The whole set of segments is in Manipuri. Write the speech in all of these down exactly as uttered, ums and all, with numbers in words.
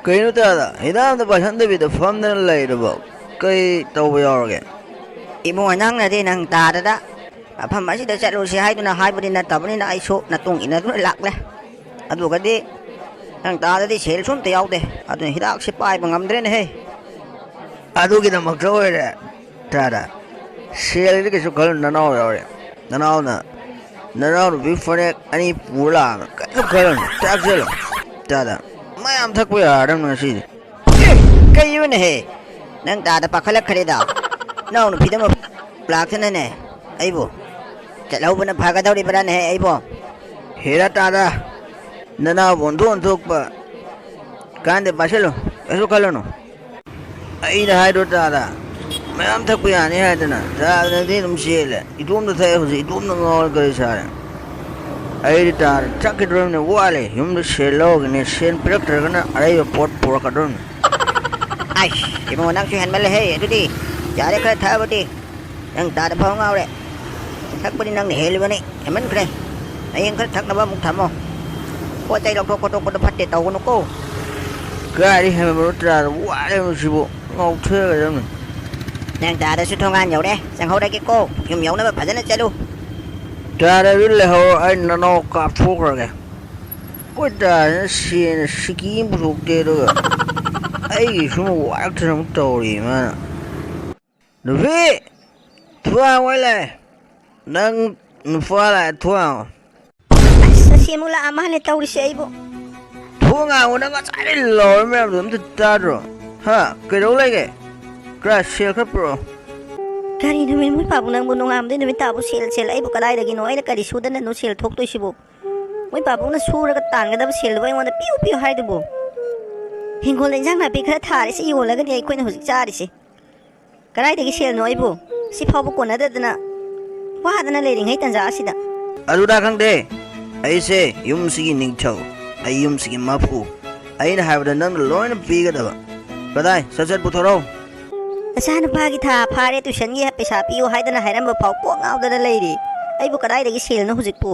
ꯀꯩꯅꯣ ꯇꯥꯗ, ꯍꯤꯗꯥꯛ ꯑꯝꯇ ꯄꯥꯏꯁꯟꯗꯕꯤꯗ ꯐꯝꯗꯅ ꯂꯩꯔꯕꯣ? ꯀꯩ ꯇꯧꯕ ꯌꯥꯎꯔꯒꯦ? ꯏꯕꯨꯡꯉꯣ, ꯅꯪꯅꯗꯤ ꯅꯪ ꯇꯥꯗꯗ ꯃꯐꯝ ꯑꯁꯤꯗ ꯆꯠꯂꯨꯁꯤ ꯍꯥꯏꯗꯨꯅ ꯍꯥꯏꯕꯗꯤ ꯅꯠꯇꯕꯅꯤꯅ ꯑꯩꯁꯨ ꯅꯇꯨꯡ ꯏꯟꯅꯗꯨꯅ ꯂꯥꯛꯂꯦ꯫ ꯑꯗꯨꯒꯗꯤ ꯅꯪ ꯇꯥꯗꯗꯤ ꯁꯦꯜꯁꯨ ꯑꯝꯇ ꯌꯥꯎꯗꯦ꯫ ꯑꯗꯨꯅ ꯍꯤꯗꯥꯛꯁꯤ ꯄꯥꯏꯕ ꯉꯝꯗ꯭ꯔꯦꯅꯦꯍꯦ꯫ ꯑꯗꯨꯒꯤꯗꯃꯛꯇ ꯑꯣꯏꯔꯦ ꯇꯥꯗ꯫ ꯁꯦꯜꯒꯤꯗꯤ ꯀꯩꯁꯨ ꯈꯜꯂꯨꯅꯨ, ꯅꯅꯥꯎ ꯌꯥꯎꯔꯦ꯫ ꯅꯅꯥꯎꯅ, ꯅꯅꯥꯎ ꯅꯨꯄꯤ ꯐꯅꯦꯛ ꯑꯅꯤ ꯄꯨꯔ ꯂꯥꯛꯑꯒ ꯀꯩꯁꯨ ꯈꯜꯂꯨꯅꯨ, ꯆꯥꯛ ꯆꯠꯂꯣ꯫ ꯇꯥꯗ, ꯃꯌꯥꯝ ꯊꯛꯄ ꯌꯥꯔꯗꯕꯅꯤ ꯉꯁꯤꯗꯤ꯫ ꯑꯦ, ꯀꯩꯅꯣꯅꯦꯍꯦ? ꯅꯪ ꯇꯥꯗ ꯄꯥꯈꯠꯂꯛꯈ꯭ꯔꯦꯗ꯫ ꯅꯅꯥꯎ ꯅꯨꯄꯤꯗ ꯑꯃ ꯂꯥꯛꯇꯅꯅꯦ ꯑꯩꯕꯨ ꯆꯠꯍꯧꯕꯅ ꯐꯒꯗꯧꯔꯤꯕ꯭ꯔꯥꯅꯦꯍꯦ ꯑꯩꯕꯣ? ꯍꯦꯔꯥ ꯇꯥꯗ, ꯅꯅꯥꯎꯕꯨ ꯑꯣꯟꯊꯣꯛ ꯑꯣꯟꯊꯣꯛꯄ ꯀꯥꯟꯗꯦ ꯄꯥꯏꯁꯤꯜꯂꯨ, ꯀꯩꯁꯨ ꯈꯜꯂꯨꯅꯨ꯫ ꯑꯩꯅ ꯍꯥꯏꯗ꯭ꯔꯣ ꯇꯥꯗ, ꯃꯌꯥꯝ ꯊꯛꯄ ꯌꯥꯅꯤ ꯍꯥꯏꯗꯅ꯫ ꯇꯥꯗꯅꯗꯤ ꯑꯗꯨꯝ ꯆꯦꯜꯂꯦ꯫ ꯏꯇꯣꯝꯇ ꯊꯛꯑꯦ ꯍꯧꯖꯤꯛ, ꯏꯇꯣꯝꯇ ꯉꯥꯎꯔꯦ ꯀꯔꯤ ꯁꯥꯔꯦ? ꯑꯩꯗꯤ ꯇꯥꯗ ꯊꯛꯈꯤꯗ꯭ꯔꯕꯅꯤ, ꯋꯥꯠꯂꯦ꯫ ꯌꯨꯝꯗ ꯁꯦꯜ ꯂꯧꯔꯒꯅꯦ, ꯁꯦꯜ ꯄꯤꯔꯛꯇ꯭ꯔꯒꯅ ꯑꯔꯩꯕ ꯄꯣꯠ ꯄꯨꯔꯛꯀꯗ꯭ꯔꯕꯅꯤ꯫ ꯑꯩꯁ, ꯏꯕꯨꯡꯉꯣ, ꯅꯪꯁꯨ ꯍꯦꯟꯃꯜꯂꯦꯍꯦ꯫ ꯑꯗꯨꯗꯤ ꯌꯥꯔꯦ, ꯈꯔ ꯊꯛꯑꯕꯗꯤ꯫ ꯅꯪ ꯇꯥꯗ ꯐꯥꯎ ꯉꯥꯎꯔꯦ꯫ ꯊꯛꯄꯗꯤ ꯅꯪꯅ ꯍꯦꯜꯂꯤꯕꯅꯤ, ꯍꯦꯟꯃꯟꯈ꯭ꯔꯦ꯫ ꯍꯌꯦꯡ ꯈꯔ ꯊꯛꯅꯕ ꯑꯃꯨꯛ ꯊꯝꯃꯣ꯫ ꯄꯣꯠ ꯆꯩ ꯂꯧꯊꯣꯛ ꯈꯣꯠꯇꯣꯛꯄꯗꯣ ꯐꯠꯇꯦ, ꯇꯧꯒꯅꯨꯀꯣ꯫ ꯀꯥꯏꯗꯩ ꯍꯦꯟꯃꯟꯕꯅꯣ ꯇꯥꯗ, ꯋꯥꯠꯂꯦ ꯃꯁꯤꯕꯨ꯫ ꯉꯥꯎꯊꯔꯒꯗꯕꯅꯤ꯫ ꯅꯪ ꯇꯥꯗꯁꯨ ꯊꯣꯡꯒꯥꯟ ꯌꯧꯔꯦ, ꯆꯪꯍꯧꯔꯒꯦꯀꯣ꯫ ꯌꯨꯝ ꯌꯧꯅꯕ ꯐꯖꯅ ꯆꯠꯂꯨ꯫ ꯇꯥꯗ ꯑꯗꯨ ꯂꯩꯍꯧꯔꯣ, ꯑꯩ ꯅꯅꯥꯎ ꯀꯥꯞꯊꯣꯛꯈ꯭ꯔꯒꯦ꯫ ꯑꯩꯈꯣꯏ ꯇꯥꯗꯅ ꯁꯦꯟꯅ ꯁꯤꯀꯤ ꯑꯃ ꯄꯨꯊꯣꯛꯇꯦ, ꯑꯗꯨꯒ ꯑꯩꯒꯤ ꯁꯨꯝ ꯋꯥꯔꯛꯇꯅ ꯑꯃꯨꯛ ꯇꯧꯔꯤ ꯃꯥꯅ꯫ ꯅꯨꯄꯤ! ꯊꯣꯡ ꯍꯥꯡꯉꯣ ꯂꯥꯛꯑꯦ꯫ ꯅꯪ ꯅꯨꯄꯥ ꯂꯥꯛꯑꯦ, ꯊꯣꯡ ꯍꯥꯡꯉꯣ꯫ ꯑꯁ, ꯑꯁꯤ ꯑꯃꯨꯛ ꯂꯥꯛꯑ ꯃꯥꯜꯂꯦ ꯇꯧꯔꯤꯁꯦ ꯑꯩꯕꯨ꯫ ꯊꯣꯡ ꯍꯥꯡꯉꯣ, ꯅꯪ ꯉꯁꯥꯏꯗꯩ ꯂꯥꯎꯔꯤ ꯃꯌꯥꯝꯗꯣ ꯑꯝꯇ ꯇꯥꯗ꯭ꯔꯣ? ꯍꯥ? ꯀꯩꯗꯧ ꯂꯩꯒꯦ? ꯀꯔꯥꯏ, ꯁꯦꯜ ꯈꯔ ꯄꯨꯔꯛꯑꯣ꯫ ꯀꯔꯤꯅꯣ ꯃꯤ, ꯃꯣꯏ ꯄꯥꯕꯨꯡ ꯅꯪꯕꯨ ꯅꯣꯡꯉꯥꯟꯕꯗꯩ ꯅꯨꯃꯤꯠ ꯇꯥꯕꯨ ꯁꯦꯜ, ꯁꯦꯜ? ꯑꯩꯕꯨ ꯀꯗꯥꯏꯗꯒꯤꯅꯣ? ꯑꯩꯅ ꯀꯔꯤ ꯁꯨꯗꯅꯅꯣ ꯁꯦꯜ ꯊꯣꯛꯇꯣꯏꯁꯤꯕꯨ? ꯃꯣꯏ ꯄꯥꯕꯨꯡꯅ ꯁꯨꯔꯒ ꯇꯥꯟꯒꯗꯕ ꯁꯦꯜꯗꯨꯕꯨ ꯑꯩꯉꯣꯟꯗ ꯄꯤꯌꯨ, ꯄꯤꯌꯨ ꯍꯥꯏꯗꯨꯕꯨ? ꯍꯤꯡꯒꯣꯜꯗ ꯏꯟꯖꯥꯡ ꯅꯥꯄꯤ ꯈꯔ ꯊꯥꯔꯤꯁꯤ ꯌꯣꯜꯂꯒꯅꯤ ꯑꯩꯈꯣꯏꯅ ꯍꯧꯖꯤꯛ ꯆꯥꯔꯤꯁꯤ꯫ ꯀꯗꯥꯏꯗꯒꯤ ꯁꯦꯜꯅꯣ ꯑꯩꯕꯨ? ꯁꯤ ꯐꯥꯎꯕ ꯀꯣꯟꯅꯗꯗꯅ ꯋꯥꯗꯅ ꯂꯩꯔꯤꯉꯩ ꯇꯟꯖꯥ ꯑꯁꯤꯗ꯫ ꯑꯗꯨꯗ ꯈꯪꯗꯦ꯫ ꯑꯩꯁꯦ ꯌꯨꯝꯁꯤꯒꯤ ꯅꯤꯡꯊꯧ, ꯑꯩ ꯌꯨꯝꯁꯤꯒꯤ ꯃꯄꯨ꯫ ꯑꯩꯅ ꯍꯥꯏꯕꯗ ꯅꯪꯅ ꯂꯣꯏꯅ ꯄꯤꯒꯗꯕ꯫ ꯀꯗꯥꯏ? ꯁꯠ ꯁꯠ ꯄꯨꯊꯣꯔꯛꯑꯣ꯫ ꯅꯆꯥꯅꯨꯄꯥꯒꯤ ꯊꯥ ꯐꯥꯔꯦ, ꯇꯨꯏꯁꯟꯒꯤ ꯄꯩꯁꯥ ꯄꯤꯌꯨ ꯍꯥꯏꯗꯅ ꯍꯥꯏꯔꯝꯕ ꯐꯥꯎ ꯀꯣꯛ ꯉꯥꯎꯗꯅ ꯂꯩꯔꯤ꯫ ꯑꯩꯕꯨ ꯀꯗꯥꯏꯗꯒꯤ ꯁꯦꯜꯅꯣ ꯍꯧꯖꯤꯛꯄꯨ?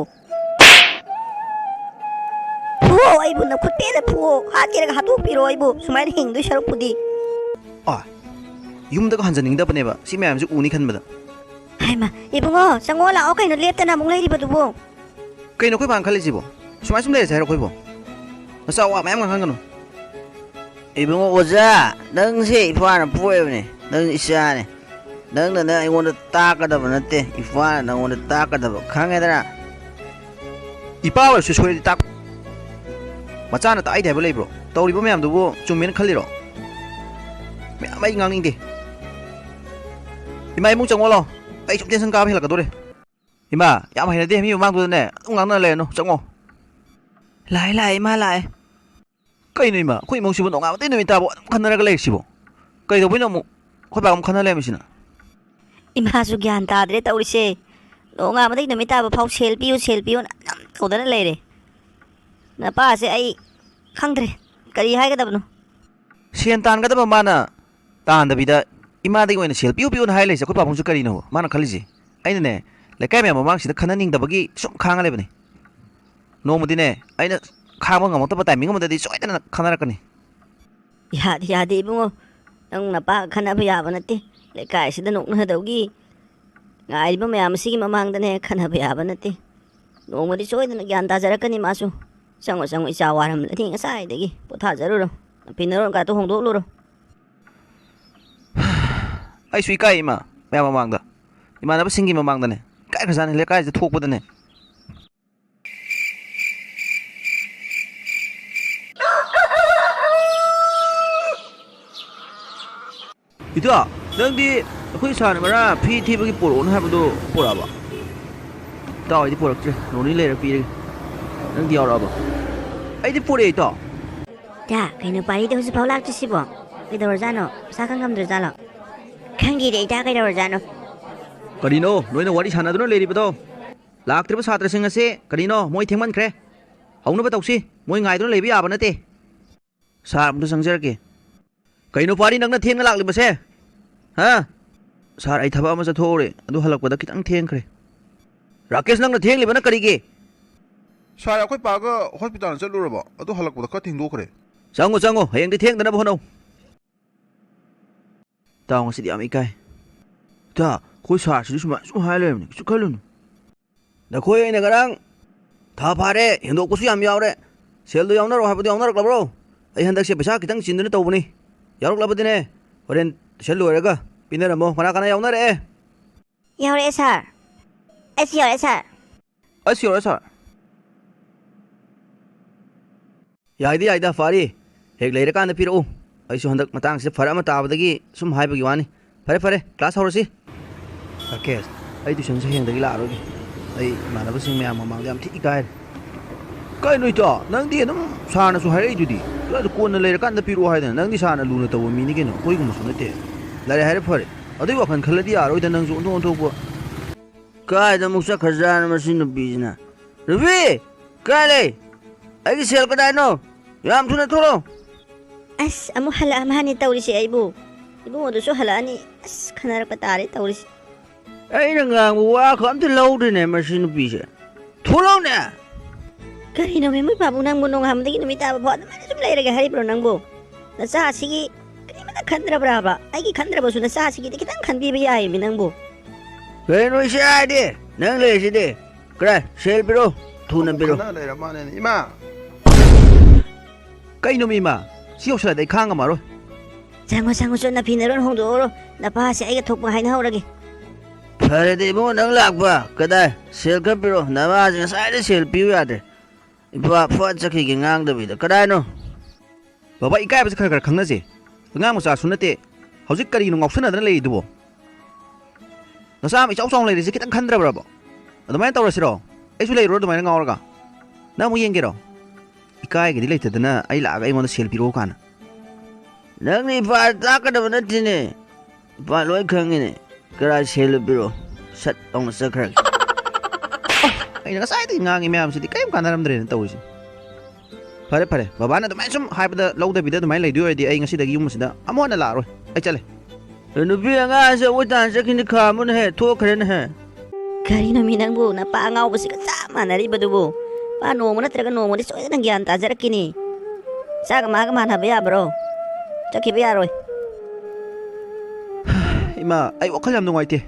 ꯐꯨ! ꯑꯣ, ꯑꯩꯕꯨ ꯅꯈꯨꯠ ꯄꯦꯟꯅ ꯐꯨꯑꯣ, ꯍꯥꯠꯀꯦꯔꯒ ꯍꯥꯠꯇꯣꯛꯄꯤꯔꯣ ꯑꯩꯕꯨ, ꯁꯨꯃꯥꯏꯅ ꯍꯤꯡꯗꯣꯏ ꯁꯔꯨꯛꯄꯨꯗꯤ꯫ ꯑ, ꯌꯨꯝꯗꯒ ꯍꯟꯖꯅꯤꯡꯗꯕꯅꯦꯕ ꯁꯤ ꯃꯌꯥꯝꯁꯦ ꯎꯅꯤ ꯈꯟꯕꯗ꯫ ꯍꯥꯏꯃ, ꯏꯕꯨꯡꯉꯣ, ꯆꯪꯉꯣ ꯂꯥꯛꯑꯣ ꯀꯩꯅꯣ, ꯂꯦꯞꯇꯅ ꯑꯃꯨꯛ ꯂꯩꯔꯤꯕꯗꯨꯕꯨ? ꯀꯩꯅꯣ ꯑꯩꯈꯣꯏ ꯕꯥꯅ ꯈꯜꯂꯤꯁꯤꯕꯣ? ꯁꯨꯃꯥꯏ ꯁꯨꯝ ꯂꯩꯔꯁꯦ ꯍꯥꯏꯔꯣ ꯑꯩꯈꯣꯏꯕꯣ? ꯅꯆꯥ ꯋꯥ ꯃꯌꯥꯝ ꯉꯥꯡꯍꯟꯒꯅꯨ꯫ ꯏꯕꯨꯡꯉꯣ ꯑꯣꯖꯥ, ꯅꯪꯁꯦ ꯏꯄꯥꯅ ꯄꯣꯛꯑꯦꯕꯅꯦ, ꯅꯪ ꯏꯆꯥꯅꯦ꯫ ꯅꯪꯅꯅꯦ ꯑꯩꯉꯣꯟꯗ ꯇꯥꯛꯀꯗꯕ ꯅꯠꯇꯦ, ꯏꯄꯥꯅ ꯅꯪꯉꯣꯟꯗ ꯇꯥꯛꯀꯗꯕ, ꯈꯪꯉꯦꯗꯅ? ꯏꯄꯥ ꯑꯣꯏꯔꯁꯨ ꯁꯣꯏꯔꯗꯤ ꯇꯥꯛ-, ꯃꯆꯥꯅ ꯇꯥꯛꯏꯗꯦ ꯍꯥꯏꯕ ꯂꯩꯕ꯭ꯔꯣ? ꯇꯧꯔꯤꯕ ꯃꯌꯥꯝꯗꯨꯕꯨ ꯆꯨꯝꯃꯦꯅ ꯈꯜꯂꯤꯔꯣ? ꯃꯌꯥꯝ ꯑꯩ ꯉꯥꯡꯅꯤꯡꯗꯦ꯫ ꯏꯃꯥ, ꯏꯃꯨꯡ ꯆꯪꯉꯣ ꯂꯥꯎ꯫ ꯑꯩ ꯁꯨꯝ tension ꯀꯥꯕ ꯍꯦꯜꯂꯛꯀꯗꯧꯔꯦ꯫ ꯏꯃꯥ, ꯌꯥꯝ ꯍꯩꯅꯗꯦ ꯃꯤ ꯃꯃꯥꯡꯗꯨꯗꯅꯦ ꯑꯗꯨꯝ ꯉꯥꯡꯅ ꯂꯩꯔꯅꯨ, ꯆꯪꯉꯣ꯫ ꯂꯥꯛꯑꯦ, ꯂꯥꯛꯑꯦ, ꯏꯃꯥ ꯂꯥꯛꯑꯦ꯫ ꯀꯩꯅꯣ ꯏꯃꯥ, ꯑꯩꯈꯣꯏ ꯏꯃꯨꯡꯁꯤꯕꯨ ꯅꯣꯡꯉꯥꯟꯕꯗꯩ ꯅꯨꯃꯤꯠ ꯇꯥꯕꯨ ꯑꯗꯨꯝ ꯈꯟꯅꯔꯒ ꯂꯩꯔꯤꯁꯤꯕꯣ? ꯀꯩꯗꯧꯕꯩꯅꯣ ꯑꯃꯨꯛ ꯑꯩꯈꯣꯏ ꯕꯥꯒ ꯑꯃꯨꯛ ꯈꯟꯅ ꯂꯩꯔꯝꯃꯤꯁꯤꯅ? ꯏꯃꯥꯁꯨ ꯒ꯭ꯌꯥꯟ ꯇꯥꯗ꯭ꯔꯦ ꯇꯧꯔꯤꯁꯦ꯫ ꯅꯣꯡꯉꯥꯟꯕꯗꯩ ꯅꯨꯃꯤꯠ ꯇꯥꯕ ꯐꯥꯎ "ꯁꯦꯜ ꯄꯤꯌꯨ, ꯁꯦꯜ ꯄꯤꯌꯨꯅ" ꯑꯗꯨꯝ ꯇꯧꯗꯅ ꯂꯩꯔꯦ꯫ ꯅꯄꯥꯁꯦ ꯑꯩ ꯈꯪꯗ꯭ꯔꯦ, ꯀꯔꯤ ꯍꯥꯏꯒꯗꯕꯅꯣ꯫ ꯁꯦꯟ ꯇꯥꯟꯒꯗꯕ ꯃꯥꯅ ꯇꯥꯟꯗꯕꯤꯗ ꯏꯃꯥꯗꯒꯤ ꯑꯣꯏꯅ "ꯁꯦꯜ ꯄꯤꯌꯨ, ꯄꯤꯌꯨꯅ" ꯍꯥꯏ ꯂꯩꯁꯦ ꯑꯩꯈꯣꯏ ꯄꯥꯕꯨꯡꯁꯨ ꯀꯔꯤꯅꯣ ꯃꯥꯅ ꯈꯜꯂꯤꯁꯦ? ꯑꯩꯅꯅꯦ, ꯂꯩꯀꯥꯏ ꯃꯌꯥꯝ ꯃꯃꯥꯡꯁꯤꯗ ꯈꯟꯅꯅꯤꯡꯗꯕꯒꯤ ꯁꯨꯝ ꯈꯥꯡꯉ ꯂꯩꯕꯅꯤ꯫ ꯅꯣꯡꯃꯗꯤꯅꯦ, ꯑꯩꯅ ꯈꯥꯡꯕ ꯉꯝꯃꯛꯇꯕ timing ꯑꯃꯗꯗꯤ ꯁꯣꯏꯗꯅ ꯈꯟꯅꯔꯛꯀꯅꯤ꯫ ꯌꯥꯗꯦ, ꯌꯥꯗꯦ ꯏꯕꯨꯡꯉꯣ꯫ ꯅꯪ ꯅꯄꯥꯒ ꯈꯟꯅꯕ ꯌꯥꯕ ꯅꯠꯇꯦ꯫ ꯂꯩꯀꯥꯏꯁꯤꯗ ꯅꯣꯛꯅꯗꯧꯒꯤ ꯉꯥꯏꯔꯤꯕ ꯃꯌꯥꯝ ꯑꯁꯤꯒꯤ ꯃꯃꯥꯡꯗꯅꯦ ꯈꯟꯅꯕ ꯌꯥꯕ ꯅꯠꯇꯦ꯫ ꯅꯣꯡꯃꯗꯤ ꯁꯣꯏꯗꯅ ꯒ꯭ꯌꯥꯟ ꯇꯥꯖꯔꯛꯀꯅꯤ ꯃꯥꯁꯨ꯫ ꯆꯪꯉꯣ, ꯆꯪꯉꯣ, ꯏꯆꯥ ꯋꯥꯔꯝꯂꯅꯤ ꯉꯁꯥꯏꯗꯒꯤ꯫ ꯄꯣꯊꯥꯖꯔꯨꯔꯣ꯫ ꯅꯐꯤ ꯅꯔꯣꯟꯒꯗꯣ ꯍꯣꯡꯗꯣꯛꯂꯨꯔꯣ꯫ ꯑꯩꯁꯨ ꯏꯀꯥꯏ ꯏꯃꯥ, ꯃꯌꯥꯝ ꯃꯃꯥꯡꯗ꯫ ꯏꯃꯥꯟꯅꯕꯁꯤꯡꯒꯤ ꯃꯃꯥꯡꯗꯅꯦ꯫ ꯏꯀꯥꯏꯈ꯭ꯔꯖꯥꯠꯅꯤ ꯂꯩꯀꯥꯏꯁꯤꯗ ꯊꯣꯛꯄꯗꯅꯦ꯫ ꯏꯇꯥꯎ, ꯅꯪꯗꯤ ꯑꯩꯈꯣꯏ ꯁꯥꯔꯅ ꯉꯔꯥꯡ ꯐꯤ ꯊꯤꯕꯒꯤ ꯄꯣꯔꯛꯑꯣꯅ ꯍꯥꯏꯕꯗꯣ ꯄꯣꯔꯛꯑꯕ? ꯏꯇꯥꯎ, ꯑꯩꯗꯤ ꯄꯣꯔꯛꯇ꯭ꯔꯦ꯫ ꯅꯣꯡ ꯅꯤꯅꯤ ꯂꯩꯔ ꯄꯤꯔꯒꯦ꯫ ꯅꯪꯗꯤ ꯌꯥꯎꯔꯛꯑꯕ? ꯑꯩꯗꯤ ꯄꯣꯔꯛꯑꯦ, ꯏꯇꯥꯎ꯫ ꯏꯇꯥ, ꯀꯩꯅꯣ ꯄꯥꯔꯤꯗꯤ ꯍꯧꯖꯤꯛꯐꯥꯎ ꯂꯥꯛꯇ꯭ꯔꯤꯁꯤꯕꯣ? ꯀꯩꯗꯧꯔꯖꯥꯠꯅꯣ? ꯃꯁꯥ ꯈꯪ ꯉꯝꯗ꯭ꯔꯖꯥꯠꯂꯣ? ꯈꯪꯗꯦꯗ, ꯏꯇꯥ, ꯀꯩꯗꯧꯔꯖꯥꯠꯅꯣ? ꯀꯔꯤꯅꯣ? ꯅꯣꯏꯅ ꯋꯥꯔꯤ ꯁꯥꯟꯅꯗꯨꯅ ꯂꯩꯔꯤꯕꯗꯣ? ꯂꯥꯛꯇ꯭ꯔꯤꯕ ꯁꯥꯇ꯭ꯔꯁꯤꯡ ꯑꯁꯤ ꯀꯔꯤꯅꯣ? ꯃꯣꯏ ꯊꯦꯡꯃꯟꯈ꯭ꯔꯦ꯫ ꯍꯧꯅꯕ ꯇꯧꯁꯤ꯫ ꯃꯣꯏ ꯉꯥꯏꯗꯨꯅ ꯂꯩꯕ ꯌꯥꯕ ꯅꯠꯇꯦ꯫ ꯁꯥꯔ, ꯑꯝꯇ ꯆꯪꯖꯔꯛꯀꯦ꯫ ꯀꯩꯅꯣ ꯄꯥꯔꯤ, ꯅꯪꯅ ꯊꯦꯡꯅ ꯂꯥꯛꯂꯤꯕꯁꯦ? ꯍꯥ? ꯁꯥꯔ, ꯑꯩ ꯊꯕꯛ ꯑꯃ ꯆꯠꯊꯣꯛꯎꯔꯦ, ꯑꯗꯨ ꯍꯜꯂꯛꯄꯗ ꯈꯤꯇꯪ ꯊꯦꯡꯈ꯭ꯔꯦ꯫ ꯔꯥꯀꯦꯁ, ꯅꯪꯅ ꯊꯦꯡꯂꯤꯕꯅ ꯀꯔꯤꯒꯤ? ꯁꯥꯔ, ꯑꯩꯈꯣꯏ ꯄꯥꯒ ꯍꯣꯁꯄꯤꯇꯥꯜ ꯆꯠꯂꯨꯔꯕ? ꯑꯗꯨ ꯍꯜꯂꯛꯄꯗ ꯈꯔ ꯊꯦꯡꯗꯣꯛꯈ꯭ꯔꯦ꯫ ꯆꯪꯉꯣ, ꯆꯪꯉꯣ, ꯍꯌꯦꯡꯗꯤ ꯊꯦꯡꯗꯅꯕ ꯍꯣꯠꯅꯧ꯫ ꯏꯇꯥꯎ, ꯉꯁꯤꯗꯤ ꯌꯥꯝ ꯏꯀꯥꯏ꯫ ꯏꯇꯥ, ꯑꯩꯈꯣꯏ ꯁꯥꯔꯁꯤꯗꯤ ꯁꯨꯃꯥꯏꯅ ꯁꯨꯝ ꯍꯥꯏ ꯂꯩꯔꯝꯅꯤ, ꯀꯩꯁꯨ ꯈꯜꯂꯨꯅꯨ꯫ ꯅꯈꯣꯏ ꯑꯩꯅ ꯉꯔꯥꯡ ꯊꯥ ꯐꯥꯔꯦ, ꯍꯦꯟꯗꯣꯛꯄꯁꯨ ꯌꯥꯝ ꯌꯥꯎꯔꯦ, ꯁꯦꯜꯗꯣ ꯌꯥꯎꯅꯔꯣ ꯍꯥꯏꯕꯗꯣ ꯌꯥꯎꯅꯔꯛꯂꯕ꯭ꯔꯣ? ꯑꯩ ꯍꯟꯗꯛꯁꯦ ꯄꯩꯁꯥ ꯈꯤꯇꯪ ꯆꯤꯟꯗꯨꯅ ꯇꯧꯕꯅꯤ꯫ ꯌꯥꯎꯔꯛꯂꯕꯗꯤꯅꯦ, ꯍꯣꯔꯦꯟ ꯇꯨꯏꯁꯟ ꯂꯣꯏꯔꯒ ꯄꯤꯅꯔꯝꯃꯣ꯫ ꯀꯅꯥ ꯀꯅꯥ ꯌꯥꯎꯅꯔꯛꯑꯦ? ꯌꯥꯎꯔꯛꯑꯦ ꯁꯥꯔ꯫ ꯑꯩꯁꯨ ꯌꯥꯎꯔꯛꯑꯦ ꯁꯥꯔ꯫ ꯑꯩꯁꯨ ꯌꯥꯎꯔꯛꯑꯦ ꯁꯥꯔ꯫ ꯌꯥꯏꯗ ꯌꯥꯏꯗ, ꯐꯥꯔꯤ꯫ ꯍꯦꯛ ꯂꯩꯔꯀꯥꯟꯗ ꯄꯤꯔꯛꯎ꯫ ꯑꯩꯁꯨ ꯍꯟꯗꯛ ꯃꯇꯥꯡꯁꯤꯗ ꯐꯔꯛ ꯑꯃ ꯇꯥꯕꯗꯒꯤ ꯁꯨꯝ ꯍꯥꯏꯕꯒꯤ ꯋꯥꯅꯤ꯫ ꯐꯔꯦ ꯐꯔꯦ, ꯀ꯭ꯂꯥꯁ ꯍꯧꯔꯁꯤ꯫ ꯔꯥꯀꯦꯁ, ꯑꯩ ꯇꯨꯏꯁꯟꯁꯦ ꯍꯌꯦꯡꯗꯒꯤ ꯂꯥꯛꯑꯔꯣꯏꯒꯦ꯫ ꯑꯩ ꯏꯃꯥꯟꯅꯕꯁꯤꯡ ꯃꯌꯥꯝ ꯃꯃꯥꯡꯗ ꯌꯥꯝ ꯊꯤ ꯏꯀꯥꯏꯔꯦ꯫ ꯀꯩꯅꯣ ꯏꯇꯥꯎ, ꯅꯪꯗꯤ ꯑꯗꯨꯝ ꯁꯥꯔꯅꯁꯨ ꯍꯥꯏꯔꯛꯏꯗꯨꯗꯤ, ꯀꯣꯟꯅ ꯂꯩꯔꯀꯥꯟꯗ ꯄꯤꯔꯛꯑꯣ ꯍꯥꯏꯗꯅ꯫ ꯅꯪꯗꯤ ꯁꯥꯔꯅ ꯂꯨꯅ ꯇꯧꯕ ꯃꯤꯅꯤ ꯀꯩꯅꯣ, ꯑꯩꯈꯣꯏꯒꯨꯝꯕꯁꯨ ꯅꯠꯇꯦ꯫ ꯂꯥꯏꯔꯤꯛ ꯍꯥꯏꯔꯦ ꯐꯔꯦ, ꯑꯗꯨꯏ ꯋꯥꯈꯜ ꯈꯜꯂꯗꯤ ꯌꯥꯔꯣꯏꯗ ꯅꯪꯁꯨ ꯑꯣꯟꯊꯣꯛ ꯑꯣꯟꯊꯣꯛꯄ꯫ ꯀꯥꯏꯗ ꯑꯃꯨꯛ ꯆꯠꯈ꯭ꯔꯖꯥꯠꯅꯣ ꯃꯁꯤ ꯅꯨꯄꯤꯁꯤꯅ? ꯔꯨꯕꯤ! ꯀꯥꯏ ꯂꯩ? ꯑꯩꯒꯤ ꯁꯦꯜ ꯀꯗꯥꯏꯅꯣ? ꯌꯥꯝ ꯊꯨꯅ ꯊꯣꯛꯂꯛꯑꯣ꯫ ꯑꯁ, ꯑꯃꯨꯛ ꯍꯜꯂꯛꯑ ꯃꯥꯅꯦ ꯇꯧꯔꯤꯁꯦ ꯑꯩꯕꯨ꯫ ꯏꯕꯨꯡꯉꯣꯗꯨꯁꯨ ꯍꯜꯂꯛꯑꯅꯤ꯫ ꯑꯁ, ꯈꯟꯅꯔꯛꯄ ꯇꯥꯔꯦ ꯇꯧꯔꯤꯁꯦ꯫ ꯑꯩꯅ ꯉꯥꯡꯕ ꯋꯥ ꯈꯛ ꯑꯝꯇ ꯂꯧꯗ꯭ꯔꯤꯅꯦ ꯃꯁꯤ ꯅꯨꯄꯤꯁꯦ꯫ ꯊꯣꯛꯂꯛꯎꯅꯦ! ꯀꯔꯤꯅꯣ ꯃꯦꯝ ꯃꯣꯏ ꯄꯥꯕꯨꯡ ꯅꯪꯕꯨ ꯅꯣꯡꯉꯥꯟꯕꯗꯒꯤ ꯅꯨꯃꯤꯠ ꯇꯥꯕ ꯐꯥꯎ ꯑꯗꯨꯃꯥꯏꯅ ꯁꯨꯝ ꯂꯩꯔꯒꯦ ꯍꯥꯏꯔꯤꯕ꯭ꯔꯣ ꯅꯪꯕꯨ? ꯅꯆꯥꯁꯤꯒꯤ ꯀꯔꯤꯃꯠꯇ ꯈꯟꯗ꯭ꯔꯕ꯭ꯔꯥꯕ? ꯑꯩꯒꯤ ꯈꯟꯗ꯭ꯔꯕꯁꯨ ꯅꯆꯥꯁꯤꯒꯤꯗꯤ ꯈꯤꯇꯪ ꯈꯟꯕꯤꯕ ꯌꯥꯏꯃꯤ ꯅꯪꯕꯨ꯫ ꯀꯩꯅꯣ ꯏꯆꯦ ꯍꯥꯏꯗꯤ? ꯅꯪ ꯂꯩꯔꯤꯁꯤꯗꯤ? ꯀꯗꯥꯏ? ꯁꯦꯜ ꯄꯤꯔꯣ꯫ ꯊꯨꯅ ꯑꯃꯨꯛ ꯄꯤꯔꯣ꯫ ꯈꯟꯅ ꯂꯩꯔ ꯃꯥꯜꯂꯦꯅꯦ, ꯏꯃꯥ! ꯀꯩꯅꯣꯃꯤ ꯏꯃꯥ? ꯁꯤ ꯌꯧꯁꯜꯂꯗꯤ ꯑꯩ ꯈꯥꯡ ꯉꯝꯃꯔꯣꯏ꯫ ꯆꯪꯉꯣ, ꯆꯪꯉꯣ, ꯆꯣ, ꯅꯐꯤ ꯅꯔꯣꯟ ꯍꯣꯡꯗꯣꯛꯎꯔꯣ꯫ ꯅꯄꯥꯁꯦ ꯑꯩꯒ ꯊꯣꯛꯄ ꯍꯥꯏꯅꯍꯧꯔꯒꯦ꯫ ꯐꯔꯦꯗ ꯏꯕꯨꯡꯉꯣ, ꯅꯪ ꯂꯥꯛꯄ꯫ ꯀꯗꯥꯏ? ꯁꯦꯜ ꯈꯔ ꯄꯤꯔꯣ꯫ ꯅꯃꯥꯁꯦ ꯉꯁꯥꯏꯗ ꯁꯦꯜ ꯄꯤꯌꯨ ꯌꯥꯗ꯭ꯔꯦ꯫ ꯏꯄꯥ ꯐꯠ ꯆꯠꯈꯤꯒꯦ ꯉꯥꯡꯗꯕꯤꯗ꯫ ꯀꯗꯥꯏꯅꯣ? ꯕꯕꯥ, ꯏꯀꯥꯏꯕꯁꯦ ꯈꯔ ꯈꯔ ꯈꯪꯅꯁꯦ꯫ ꯑꯉꯥꯡ ꯃꯆꯥꯁꯨ ꯅꯠꯇꯦ꯫ ꯍꯧꯖꯤꯛ ꯀꯔꯤꯅꯣ ꯉꯥꯎꯁꯟꯅꯗꯅ ꯂꯩꯔꯤꯗꯨꯕꯣ? ꯅꯆꯥ ꯑꯃ ꯏꯆꯥꯎ ꯆꯥꯎꯅ ꯂꯩꯔꯤꯁꯦ ꯈꯤꯇꯪ ꯈꯟꯗ꯭ꯔꯕ꯭ꯔꯕ? ꯑꯗꯨꯃꯥꯏꯅ ꯇꯧꯔꯁꯤꯔꯣ? ꯑꯩꯁꯨ ꯂꯩꯔꯨꯔꯣ ꯑꯗꯨꯃꯥꯏꯅ ꯉꯥꯎꯔꯒ? ꯅꯪ ꯑꯃꯨꯛ ꯌꯦꯡꯒꯦꯔꯣ? ꯏꯀꯥꯏꯒꯗꯤ ꯂꯩꯇꯗꯅ ꯑꯩ ꯂꯥꯛꯑꯒ ꯑꯩꯉꯣꯟꯗ ꯁꯦꯜ ꯄꯤꯔꯛꯑꯣ ꯀꯥꯏꯅ꯫ ꯅꯪꯅ ꯏꯄꯥꯗ ꯇꯥꯛꯀꯗꯕ ꯅꯠꯇꯦꯅꯦ꯫ ꯏꯄꯥ ꯂꯣꯏ ꯈꯪꯉꯤꯅꯦ꯫ ꯀꯔꯥꯏ ꯁꯦꯜꯂꯨ ꯄꯤꯔꯛꯑꯣ꯫ ꯁꯠ ꯂꯥꯎꯅ ꯆꯠꯈ꯭ꯔꯒꯦ꯫ ꯑꯩꯅ ꯉꯁꯥꯏꯗꯒꯤ ꯉꯥꯡꯉꯤ ꯃꯌꯥꯝꯁꯤꯗꯤ ꯀꯔꯤꯝ ꯀꯥꯟꯅꯔꯝꯗ꯭ꯔꯦꯅ ꯇꯧꯔꯤꯁꯦ꯫ ꯐꯔꯦ, ꯐꯔꯦ꯫ ꯕꯕꯥꯅ ꯑꯗꯨꯃꯥꯏꯅ ꯁꯨꯝ ꯍꯥꯏꯕꯗ ꯂꯧꯗꯕꯤꯗ ꯑꯗꯨꯃꯥꯏꯅ ꯂꯩꯗꯣꯏ ꯑꯣꯏꯔꯗꯤ ꯑꯩ ꯉꯁꯤꯗꯒꯤ ꯌꯨꯝ ꯑꯁꯤꯗ ꯑꯃꯨꯛ ꯍꯟꯅ ꯂꯥꯛꯑꯔꯣꯏ꯫ ꯑꯩ ꯆꯠꯂꯦ꯫ ꯅꯨꯄꯤ ꯑꯉꯥꯡꯁꯦ ꯑꯣꯏ ꯇꯥꯟ ꯆꯠꯈꯤꯅꯤ ꯈꯥꯝꯃꯨꯅꯦꯍꯦ, ꯊꯣꯛꯈ꯭ꯔꯦꯅꯦꯍꯦ꯫ ꯀꯔꯤꯅꯣ ꯃꯤ ꯅꯪꯕꯨ ꯅꯄꯥ ꯑꯉꯥꯎꯕꯁꯤꯒ ꯆꯞ ꯃꯥꯟꯅꯔꯤꯕꯗꯨꯕꯨ? ꯃꯥ ꯅꯣꯡꯃ ꯅꯠꯇ꯭ꯔꯒ ꯅꯣꯡꯃꯗꯤ ꯁꯣꯏꯗꯅ ꯒ꯭ꯌꯥꯟ ꯇꯥꯖꯔꯛꯈꯤꯅꯤ꯫ ꯏꯆꯥꯒ ꯃꯥꯒ ꯃꯥꯟꯅꯕ ꯌꯥꯕ꯭ꯔꯣ? ꯆꯠꯈꯤꯕ ꯌꯥꯔꯣꯏ꯫ ꯏꯃꯥ, ꯑꯩ ꯋꯥꯈꯜ ꯌꯥꯝ ꯅꯨꯡꯉꯥꯏꯇꯦ꯫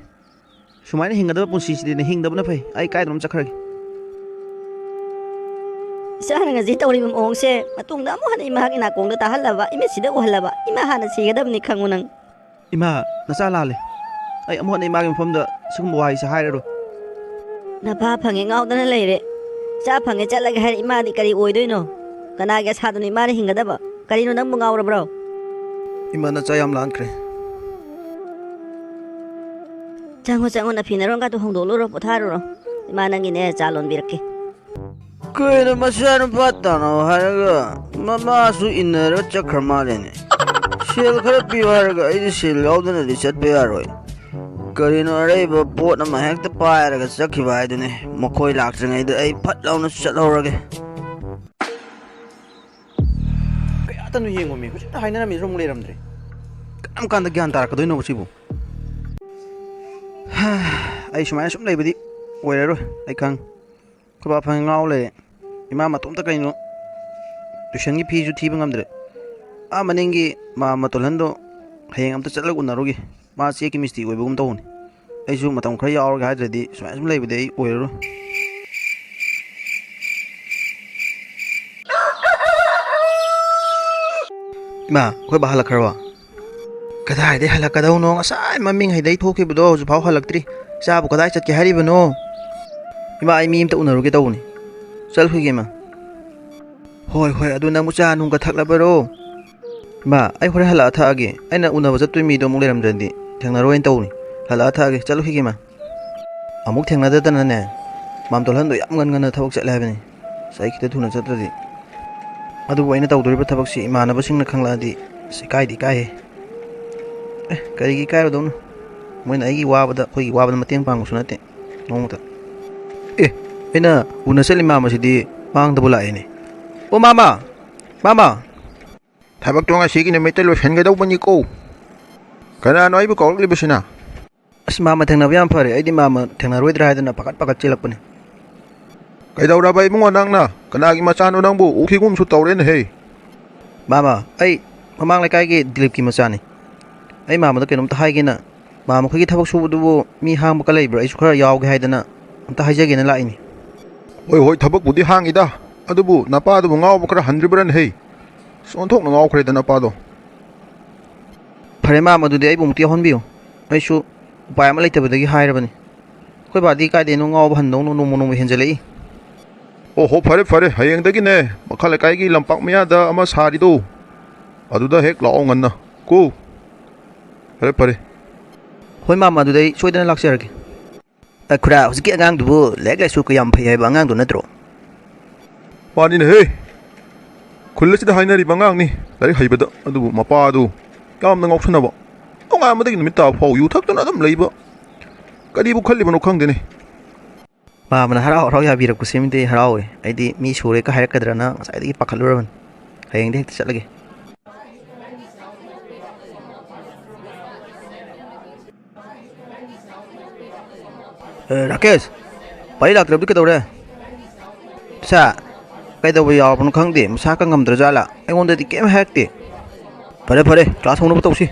ꯁꯨꯃꯥꯏꯅ ꯍꯤꯡꯒꯗꯕ ꯄꯨꯟꯁꯤꯁꯤꯗꯤꯅꯦ, ꯍꯤꯡꯗꯕꯅ ꯐꯩ꯫ ꯑꯩ ꯀꯥꯏꯗꯅꯣꯝ ꯆꯠꯈ꯭ꯔꯒꯦ꯫ ꯏꯆꯥꯅ ꯉꯁꯤ ꯇꯧꯔꯤꯕ ꯃꯑꯣꯡꯁꯦ ꯃꯇꯨꯡꯗ ꯑꯃꯨꯛ ꯍꯟꯅ ꯏꯃꯥꯒꯤ ꯅꯥꯀꯣꯡꯗ ꯇꯥꯍꯜꯂꯕ, ꯏꯃꯤꯠꯁꯤꯗ ꯎꯍꯜꯂꯕ, ꯏꯃꯥ ꯍꯥꯟꯅ ꯁꯤꯒꯗꯕꯅꯤ ꯈꯪꯉꯨ ꯅꯪ꯫ ꯏꯃꯥ, ꯅꯆꯥ ꯂꯥꯜꯂꯦ꯫ ꯑꯩ ꯑꯃꯨꯛ ꯍꯟꯅ ꯏꯃꯥꯒꯤ ꯃꯐꯝꯗ ꯁꯤꯒꯨꯝꯕ ꯋꯥꯍꯩꯁꯦ ꯍꯥꯏꯔꯔꯣꯏ꯫ ꯅꯄꯥ ꯐꯪꯉꯦ ꯉꯥꯎꯗꯅ ꯂꯩꯔꯦ꯫ ꯏꯆꯥ ꯐꯪꯉꯦ ꯆꯠꯂꯒꯦ ꯍꯥꯏꯔ ꯏꯃꯥꯗꯤ ꯀꯔꯤ ꯑꯣꯏꯗꯣꯏꯅꯣ? ꯀꯅꯥꯒꯤ ꯑꯁꯥꯗꯅꯣ ꯏꯃꯥꯅ ꯍꯤꯡꯒꯗꯕ? ꯀꯔꯤꯅꯣ ꯅꯪꯕꯨ ꯉꯥꯎꯔꯕ꯭ꯔꯣ? ꯏꯃꯥ, ꯅꯆꯥ ꯌꯥꯝ ꯂꯥꯟꯈ꯭ꯔꯦ꯫ ꯆꯪꯉꯣ, ꯆꯪꯉꯣ, ꯅꯐꯤ ꯅꯔꯣꯟꯒꯗꯣ ꯍꯣꯡꯗꯣꯛꯂꯨꯔꯣ, ꯄꯣꯊꯥꯔꯨꯔꯣ꯫ ꯏꯃꯥ ꯅꯪꯒꯤꯅꯦ ꯆꯥ ꯂꯣꯟꯕꯤꯔꯛꯀꯦ꯫ ꯀꯩꯅꯣ, ꯃꯆꯥꯅꯨꯄꯥ ꯇꯥꯟꯅꯧ ꯍꯥꯏꯔꯒ ꯃꯃꯥꯁꯨ ꯏꯟꯅꯔ ꯆꯠꯈ꯭ꯔ ꯃꯥꯜꯂꯦꯅꯦ꯫ ꯁꯦꯜ ꯈꯔ ꯄꯤꯌꯨ ꯍꯥꯏꯔꯒ ꯑꯩꯗꯤ ꯁꯦꯜ ꯌꯥꯎꯗꯅꯗꯤ ꯆꯠꯄ ꯌꯥꯔꯣꯏ꯫ ꯀꯔꯤꯅꯣ, ꯑꯔꯩꯕ ꯄꯣꯠ ꯑꯃ ꯍꯦꯛꯇ ꯄꯥꯏꯔꯒ ꯆꯠꯈꯤꯕ ꯍꯥꯏꯗꯨꯅꯤ꯫ ꯃꯈꯣꯏ ꯂꯥꯛꯇ꯭ꯔꯤꯉꯩꯗ ꯑꯩ ꯐꯠ ꯂꯥꯎꯅ ꯆꯠꯍꯧꯔꯒꯦ꯫ ꯀꯌꯥꯇꯅꯣ ꯌꯦꯡꯉꯣꯃꯤ, ꯍꯧꯖꯤꯛꯇ ꯍꯥꯏꯅꯔꯝꯃꯤꯁꯨ ꯑꯃꯨꯛ ꯂꯩꯔꯝꯗ꯭ꯔꯦ꯫ ꯀꯔꯝ ꯀꯥꯟꯗ ꯒ꯭ꯌꯥꯟ ꯇꯥꯔꯛꯀꯗꯣꯏꯅꯣꯕ ꯁꯤꯕꯨ? ꯑꯩ ꯁꯨꯃꯥꯏꯅ ꯁꯨꯝ ꯂꯩꯕꯗꯤ ꯑꯣꯏꯔꯔꯣꯏ, ꯑꯩ ꯈꯪꯉꯦ꯫ ꯑꯩꯈꯣꯏ ꯕꯥ ꯐꯪꯉꯦ ꯉꯥꯎ ꯂꯩꯔꯦ꯫ ꯏꯃꯥ ꯃꯇꯣꯝꯇ ꯀꯩꯅꯣ tuitionꯒꯤ feeꯁꯨ ꯊꯤꯕ ꯉꯝꯗ꯭ꯔꯦ꯫ ꯑꯥ ꯃꯅꯤꯡꯒꯤ ꯃꯥꯝꯃ ꯇꯣꯜꯍꯟꯗꯣ ꯍꯌꯦꯡ ꯑꯝꯇ ꯆꯠꯂꯒ ꯎꯅꯔꯨꯒꯦ꯫ ꯃꯥ ꯆꯦꯛꯀꯤ ꯃꯤꯁꯇ꯭ꯔꯤ ꯑꯣꯏꯕꯒꯨꯝ ꯇꯧꯕꯅꯤ꯫ ꯑꯩꯁꯨ ꯃꯇꯝ ꯈꯔ ꯌꯥꯎꯔꯒꯦ ꯍꯥꯏꯗ꯭ꯔꯗꯤ ꯁꯨꯃꯥꯏꯅ ꯁꯨꯝ ꯂꯩꯕꯗꯤ ꯑꯩ ꯑꯣꯏꯔꯔꯣꯏ꯫ ꯏꯃꯥ, ꯑꯩꯈꯣꯏ ꯕꯥ ꯍꯜꯂꯛꯈ꯭ꯔꯕꯣ? ꯀꯗꯥꯏꯗꯩ ꯍꯜꯂꯛꯀꯗꯧꯅꯣ? ꯉꯁꯥꯏ ꯃꯃꯤꯡ ꯍꯩꯗꯩ ꯊꯣꯛꯈꯤꯕꯗꯣ ꯍꯧꯖꯤꯛꯐꯥꯎ ꯍꯜꯂꯛꯇ꯭ꯔꯤ꯫ ꯏꯆꯥꯕꯨ ꯀꯗꯥꯏ ꯆꯠꯀꯦ ꯍꯥꯏꯔꯤꯕꯅꯣ? ꯏꯃꯥ, ꯑꯩ ꯃꯤ ꯑꯝꯇ ꯎꯅꯔꯨꯒꯦ ꯇꯧꯕꯅꯤ꯫ ꯆꯠꯂꯨꯈꯤꯒꯦ, ꯏꯃꯥ꯫ ꯍꯣꯏ, ꯍꯣꯏ, ꯑꯗꯨ ꯅꯪꯕꯨ ꯆꯥ ꯅꯨꯡꯒ ꯊꯛꯂꯕꯔꯣ? ꯏꯃꯥ, ꯑꯩ ꯍꯣꯔꯦꯟ ꯍꯜꯂꯛꯑ ꯊꯛꯑꯒꯦ꯫ ꯑꯩꯅ ꯎꯅꯕ ꯆꯠꯇꯣꯏ ꯃꯤꯗꯣ ꯑꯃꯨꯛ ꯂꯩꯔꯝꯗ꯭ꯔꯗꯤ ꯊꯦꯡꯅꯔꯣꯏꯅ ꯇꯧꯕꯅꯤ꯫ ꯍꯜꯂꯛꯑ ꯊꯛꯑꯒꯦ꯫ ꯆꯠꯂꯨꯈꯤꯒꯦ, ꯏꯃꯥ꯫ ꯑꯃꯨꯛ ꯊꯦꯡꯅꯗꯗꯅꯅꯦ, ꯃꯥꯝꯇꯣꯜꯍꯟꯗꯣ ꯌꯥꯝ ꯉꯟ ꯉꯟꯅ ꯊꯕꯛ ꯆꯠꯂꯦ ꯍꯥꯏꯕꯅꯤ꯫ ꯑꯁ, ꯑꯩ ꯈꯤꯇ ꯊꯨꯅ ꯆꯠꯇ꯭ꯔꯗꯤ꯫ ꯑꯗꯨꯕꯨ ꯑꯩꯅ ꯇꯧꯗꯣꯔꯤꯕ ꯊꯕꯛꯁꯤ ꯏꯃꯥꯟꯅꯕꯁꯤꯡꯅ ꯈꯪꯂꯛꯑꯗꯤ ꯑꯁ, ꯏꯀꯥꯏꯗꯤ ꯏꯀꯥꯏꯍꯦ꯫ ꯑꯦ, ꯀꯔꯤꯒꯤ ꯏꯀꯥꯏꯔꯨꯗꯧꯅꯣ? ꯃꯣꯏꯅ ꯑꯩꯒꯤ ꯋꯥꯕꯗ, ꯑꯩꯈꯣꯏꯒꯤ ꯋꯥꯕꯗ ꯃꯇꯦꯡ ꯄꯥꯡꯕꯁꯨ ꯅꯠꯇꯦ ꯅꯣꯡꯃꯇ꯫ ꯑꯦ, ꯑꯩꯅ ꯎꯅ ꯆꯠꯂꯤ ꯃꯥꯝꯃꯁꯤꯗꯤ ꯃꯥꯡꯗꯕꯨ ꯂꯥꯛꯑꯦꯅꯦ꯫ ꯑꯣ ꯃꯥꯃ! ꯃꯥꯃ! ꯊꯕꯛꯇꯣ ꯉꯁꯤꯒꯤ ꯅꯨꯃꯤꯠꯇ ꯂꯣꯏꯁꯤꯟꯒꯗꯧꯕꯅꯤꯀꯣ꯫ ꯀꯅꯥꯅꯣ ꯑꯩꯕꯨ ꯀꯧꯔꯛꯂꯤꯕꯁꯤꯅ? ꯑꯁ, ꯃꯥꯃ ꯊꯦꯡꯅꯕ ꯌꯥꯝ ꯐꯔꯦ꯫ ꯑꯩꯗꯤ ꯃꯥꯃ ꯊꯦꯡꯅꯔꯣꯏꯗ꯭ꯔꯥ ꯍꯥꯏꯗꯅ ꯄꯥꯈꯠ ꯄꯥꯈꯠ ꯆꯦꯜꯂꯛꯄꯅꯦ꯫ ꯀꯩꯗꯧꯔꯕ ꯏꯕꯨꯡꯉꯣ ꯅꯪꯅ? ꯀꯅꯥꯒꯤ ꯃꯆꯥꯅꯣ ꯅꯪꯕꯨ? ꯎꯈꯤꯒꯨꯝꯁꯨ ꯇꯧꯔꯦꯅꯦꯍꯦ꯫ ꯃꯥꯃ, ꯑꯩ ꯃꯃꯥꯡ ꯂꯩꯀꯥꯏꯒꯤ ꯗꯤꯂꯤꯞꯀꯤ ꯃꯆꯥꯅꯤ꯫ ꯑꯩ ꯃꯥꯃꯗ ꯀꯩꯅꯣꯝꯇ ꯍꯥꯏꯒꯦꯅ ꯃꯥꯃ ꯈꯣꯏꯒꯤ ꯊꯕꯛ ꯁꯨꯕꯗꯨꯕꯨ ꯃꯤ ꯍꯥꯡꯕꯒ ꯂꯩꯕ꯭ꯔꯥ? ꯑꯩꯁꯨ ꯈꯔ ꯌꯥꯎꯒꯦ ꯍꯥꯏꯗꯅ ꯑꯝꯇ ꯍꯥꯏꯖꯒꯦꯅ ꯂꯥꯛꯏꯅꯤ꯫ ꯍꯣꯏ, ꯍꯣꯏ, ꯊꯕꯛꯄꯨꯗꯤ ꯍꯥꯡꯉꯤꯗ꯫ ꯑꯗꯨꯕꯨ ꯅꯄꯥꯗꯨꯕꯨ ꯉꯥꯎꯕ ꯈꯔ ꯍꯟꯗ꯭ꯔꯤꯕ꯭ꯔꯥꯅꯦꯍꯦ? ꯑꯁ, ꯑꯣꯟꯊꯣꯛꯅ ꯉꯥꯎꯈ꯭ꯔꯦꯗ ꯅꯄꯥꯗꯣ꯫ ꯐꯔꯦ ꯃꯥꯃ, ꯑꯗꯨꯗꯤ ꯑꯩꯕꯨ ꯑꯃꯨꯛꯇ ꯌꯥꯎꯍꯟꯕꯤꯌꯨ꯫ ꯑꯩꯁꯨ ꯎꯄꯥꯏ ꯑꯃ ꯂꯩꯇꯕꯗꯒꯤ ꯍꯥꯏꯔꯕꯅꯤ꯫ ꯑꯩꯈꯣꯏ ꯕꯥꯗꯤ ꯀꯥꯏꯗꯩꯅꯣ ꯉꯥꯎꯕ ꯍꯟꯗꯧꯅꯣ, ꯅꯣꯡꯃ ꯅꯣꯡꯃ ꯍꯦꯟꯖꯜꯂꯛꯏ꯫ ꯑꯣ ꯍꯣ, ꯐꯔꯦ ꯐꯔꯦ, ꯍꯌꯦꯡꯗꯒꯤꯅꯦ ꯃꯈꯥ ꯂꯩꯀꯥꯏꯒꯤ ꯂꯝꯄꯥꯛ ꯃꯌꯥꯗ ꯑꯃ ꯁꯥꯔꯤꯗꯣ, ꯑꯗꯨꯗ ꯍꯦꯛ ꯂꯥꯛꯑꯣ ꯉꯟꯅ ꯀꯣ꯫ ꯐꯔꯦ ꯐꯔꯦ꯫ ꯍꯣꯏ ꯃꯥꯃ, ꯑꯗꯨꯗꯤ ꯑꯩ ꯁꯣꯏꯗꯅ ꯂꯥꯛꯆꯔꯒꯦ꯫ ꯑ, ꯈꯨꯔꯥ, ꯍꯧꯖꯤꯛꯀꯤ ꯑꯉꯥꯡꯗꯨꯕꯨ ꯂꯥꯏꯔꯤꯛ ꯂꯥꯏꯁꯨ ꯀꯌꯥꯝ ꯐꯩ ꯍꯥꯏꯕ ꯑꯉꯥꯡꯗꯨ ꯅꯠꯇ꯭ꯔꯣ? ꯃꯥꯅꯤꯅꯦꯍꯦ, ꯈꯨꯜ ꯑꯁꯤꯗ ꯍꯥꯏꯅꯔꯤꯕ ꯑꯉꯥꯡꯅꯤ ꯂꯥꯏꯔꯤꯛ ꯍꯩꯕꯗ, ꯑꯗꯨꯕꯨ ꯃꯄꯥꯗꯨ ꯌꯥꯝꯅ ꯉꯥꯎꯁꯟꯅꯕ꯫ ꯅꯣꯡꯉꯥꯟꯕꯗꯒꯤ ꯅꯨꯃꯤꯠ ꯇꯥꯕ ꯐꯥꯎ ꯌꯨ ꯊꯛꯇꯨꯅ ꯑꯗꯨꯝ ꯂꯩꯕ꯫ ꯀꯔꯤꯕꯨ ꯈꯜꯂꯤꯕꯅꯣ ꯈꯪꯗꯦꯅꯦ꯫ ꯃꯥꯃꯅ ꯍꯔꯥꯎ ꯍꯔꯥꯎ ꯌꯥꯕꯤꯔꯛꯄꯁꯤꯃꯗꯤ ꯑꯩ ꯍꯔꯥꯎꯋꯦ꯫ ꯑꯩꯗꯤ ꯃꯤ ꯁꯨꯔꯦꯒ ꯍꯥꯏꯔꯛꯀꯗ꯭ꯔꯅ ꯉꯁꯥꯏꯗꯒꯤ ꯄꯥꯈꯠꯂꯨꯔꯕꯅꯤ꯫ ꯍꯌꯦꯡꯗꯤ ꯍꯦꯛꯇ ꯆꯠꯂꯒꯦ꯫ ꯑꯦ, ꯔꯥꯀꯦꯁ, ꯄꯥꯔꯤ ꯂꯥꯛꯇ꯭ꯔꯕꯗꯤ ꯀꯩꯗꯧꯔꯦ? ꯁꯥ, ꯀꯩꯗꯧꯕ ꯌꯥꯎꯔꯕꯅꯣ ꯈꯪꯗꯦ, ꯃꯁꯥ ꯈꯔ ꯉꯝꯗ꯭ꯔꯖꯥꯠꯂꯥ? ꯑꯩꯉꯣꯟꯗꯗꯤ ꯀꯩꯝ ꯍꯥꯏꯔꯛꯇꯦ꯫ ꯐꯔꯦ, ꯐꯔꯦ, ꯀ꯭ꯂꯥꯁ ꯍꯧꯅꯕ ꯇꯧꯁꯤ꯫